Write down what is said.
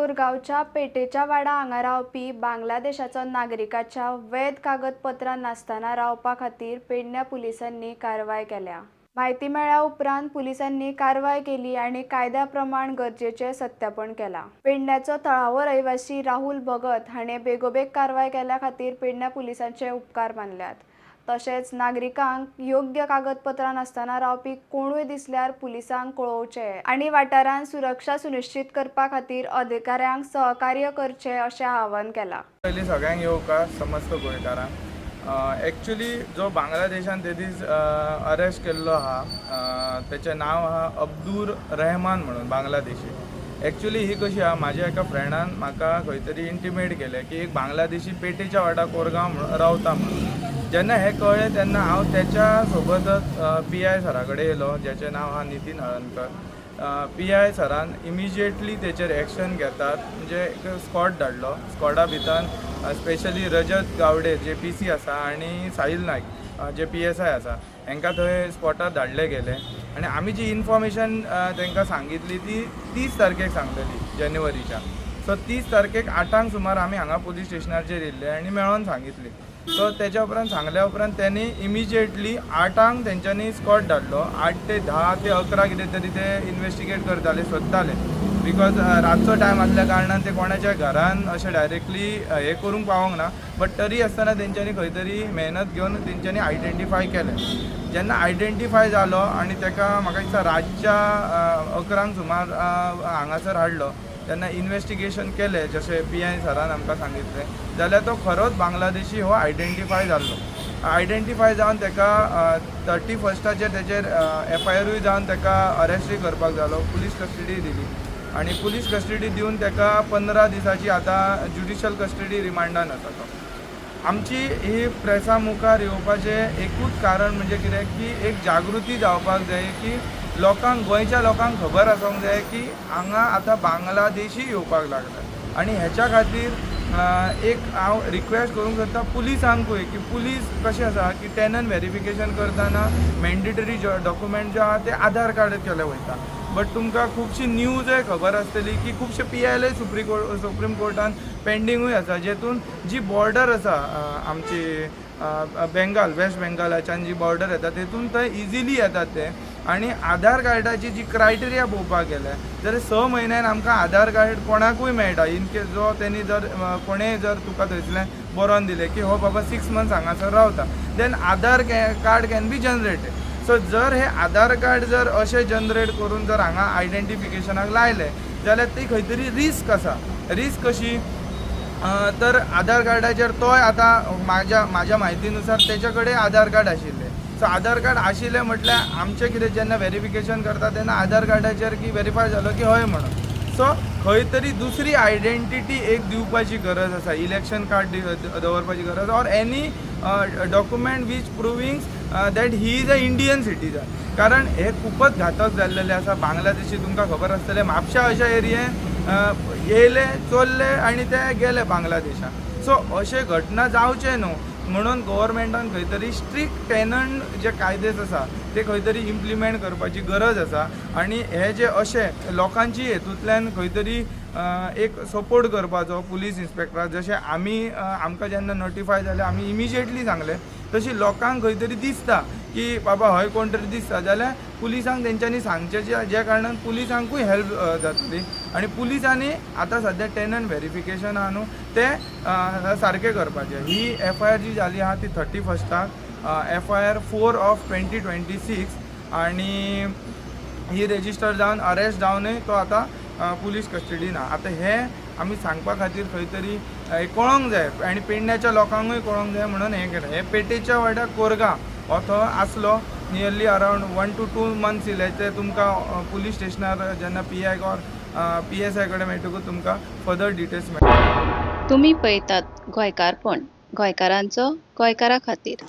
कोरगांवच्या पेटेच्या वाडा हांगा रावपी बांगलादेशाचो नागरिकाच्या वैध कागदपत्रां नासतना रावपा खातीर पेडण्यां पुलिसांनी कारवाय केल्या. म्हायती मेळ्ळ्या उपरांत पुलिसांनी कारवाय केली आनी कायद्या प्रमाण गरजेचें सत्यापन केलां. पेडण्याचो थळावो रहिवासी राहुल भगत हाणें बेगोबेग कारवाय केल्या खातीर पेडण्यां पुलिसांचे उपकार मानल्यात. तशेंच नागरिकांक योग्य कागदपत्रां नासतना रावपी कोणूय दिसल्यार पुलिसांक कळोवचें आनी वाठारांत सुरक्षा सुनिश्चीत करपा खातीर अधिकाऱ्यांक सहकार्य करचें अशें आवाहन केलां. पयलीं सगळ्यांक येवकार, समस्त गोंयकारांक. एक्चुली जो बांगलादेशान ते दीस अरेस्ट केल्लो आहा तेचें नांव आहा अब्दूर रहमान म्हणून, बांगलादेशी. एक्चुली ही कशी आहा, म्हाज्या एका फ्रेंडान म्हाका खंय तरी इंटिमेट केलें की एक बांगलादेशी पेटेच्या वाडा कोरगांव म्हणून रावता म्हणून. जेन्ना हें कळ्ळें तेन्ना हांव तेच्या सोबतच पी I सरा कडेन येयलो, ज्याचें नांव आहा नितीन हळदणकर. पी I सरान इमिजिएटली तेचेर एक्शन घेतात, म्हणजे एक स्कॉड धाडलो. स्कॉडा भितर स्पेशली रजत गावडे जे पी सी आसा आनी साहील नायक जे पी एस I आसा, हांकां थंय स्पॉटार धाडले गेले. आनी आमी जी इन्फॉर्मेशन तांकां सांगितली ती 30 तारखेक सांगलेली जानेवारीच्या. सो 30 तारखेक 8 सुमार आमी हांगा पुलीस स्टेशनाचेर येयल्ले आनी मेळोन सांगितली. सो तेच्या उपरांत सांगल्या उपरांत त्यांनी इमिजिएटली 8 तेंच्यांनी स्कॉड धाडलो. 8 ते 10 ते 11 कितें तरी ते इन्वेस्टिगेट करताले, सोदताले, बिकॉज रातचो टायम आसल्या कारणान ते कोणाच्या घरान अशें डायरेक्टली हें करूंक पावोंक ना. बट तरी आसतना तेंच्यांनी खंय तरी मेहनत घेवन तेंच्यांनी आयडेंटिफाय केलें. जेन्ना आयडेंटिफाय जालो आनी तेका म्हाका दिसता रातच्या 11 सुमार हांगासर हाडलो, तेन्ना इन्वेस्टिगेशन केलें जशें पी I सरान आमकां सांगितलें, जाल्यार तो खरोच बांगलादेशी हो आयडेंटिफाय जाल्लो. आयडेंटिफाय जावन तेका 31 स्टाचेर तेचेर एफ I आरूय जावन तेका अरेस्टूय करपाक जालो, पुलीस कस्टडी दिली आनी पुलीस कस्टडी दिवन तेका 15 दिसाची आतां ज्युडिशल कस्टडी रिमांडान आसा तो. आमची ही प्रेसा मुखार येवपाचें एकूच कारण म्हणजे कितें की एक जागृती जावपाक जाय की लोकांक, गोंयच्या लोकांक खबर आसूंक जाय की हांगा आतां बांगलादेशी येवपाक लागला. आनी हेच्या खातीर एक हांव रिक्वेस्ट करूंक सोदता पुलिसांकूय की पुलीस कशें आसा की टेनंट वेरिफिकेशन करतना मॅन्डेटरी डॉक्युमेंट जे आहा ते आधार कार्ड केलें वयता. बट तुमकां खुबशी न्यूजय खबर आसतली की खुबशे पी I एलय सुप्रीम कोर्टान पेंडींगूय आसा, जेतून जी बॉर्डर आसा आमची बेंगाल, वेस्ट बेंगालाच्यान जी बॉर्डर येता, तेतून थंय इजिली येतात ते. आनी आधार कार्डाची जी क्रायटेरिया पळोवपाक गेले जाल्यार 6 म्हयन्यान आमकां आधार कार्ड कोणाकूय मेळटा. इन केस जो तेणी जर कोणेय जर तुका थंयसरल्यान बरोवन दिलें की हो बाबा 6 मंथ्स हांगासर रावता, then Aadhaar card can be generated. So जर हे आधार कार्ड जर अशें जनरेट करून जर हांगा आयडेंटिफिकेशनाक लायले जाल्यार ती खंय तरी रिस्क आसा. रिस्क कशी तर आधार कार्डाचेर तोय आतां म्हाज्या म्हायतीनुसार तेच्या कडेन आधार कार्ड आशिल्लें. सो आधार कार्ड आशिल्लें म्हटल्यार आमचें कितें जेन्ना वेरिफिकेशन करता तेन्ना आधार कार्डाचेर की वेरीफाय जालो की हय म्हणून. सो खंय तरी दुसरी आयडेंटिटी एक दिवपाची गरज आसा, इलेक्शन कार्ड दवरपाची गरज or any document which proving that he is a Indian citizen, कारण हे खूपच घातक जाल्लेलें आसा. बांगलादेशी तुमकां खबर आसतलें, म्हापशा अशा एरियेन येयले, चोरले आनी ते गेले बांगलादेशाक. सो अशें घटना जावचें न्हू म्हणून गव्हर्मेंटान खंय तरी स्ट्रिक्ट टेनंट जे कायदेस आसा ते खंय तरी इम्प्लिमेंट करपाची गरज आसा. आनी हे जे अशे लोकांची हेतूंतल्यान खंय तरी एक सपोर्ट करपाचो पुलीस इन्स्पेक्टराक, जशें आमी आमकां जेन्ना नोटिफाय जालें आमी इमिजिएटली सांगलें, तशी लोकांक खंय तरी दिसता की बाबा हय कोण तरी दिसता जाल्यार पुलिसांक तेंच्यांनी सांगचें, ज्या कारणान पुलिसांकूय हेल्प जातली. आनी पुलिसांनी आतां सद्या टेनंट वेरिफिकेशन आहा न्हू तें सारकें करपाचें. ही एफ I R G जाली आहा ती 31 स्टाक, FIR 4 of 2026, आनी ही रेजिस्टर जावन अरेस्ट जावनूय तो आतां पुलीस कस्टडीन आहा. आतां हें आमी सांगपा खातीर खंय तरी कळोंक जाय आनी पेडण्याच्या लोकांकूय कळोंक जाय म्हणून हें केलें. हें पेटेच्या वाड्यार कोरगांव हो थंय आसलो nearly around 1 to 2 months इले. ते तुमकां पुलीस स्टेशनार जेन्ना P I or P S I कडेन मेळटकूच तुमकां फर्दर डिटेल्स मेळटले. तुमी पळयतात गोंयकारपण, गोंयकारांचो गोंयकारा खातीर.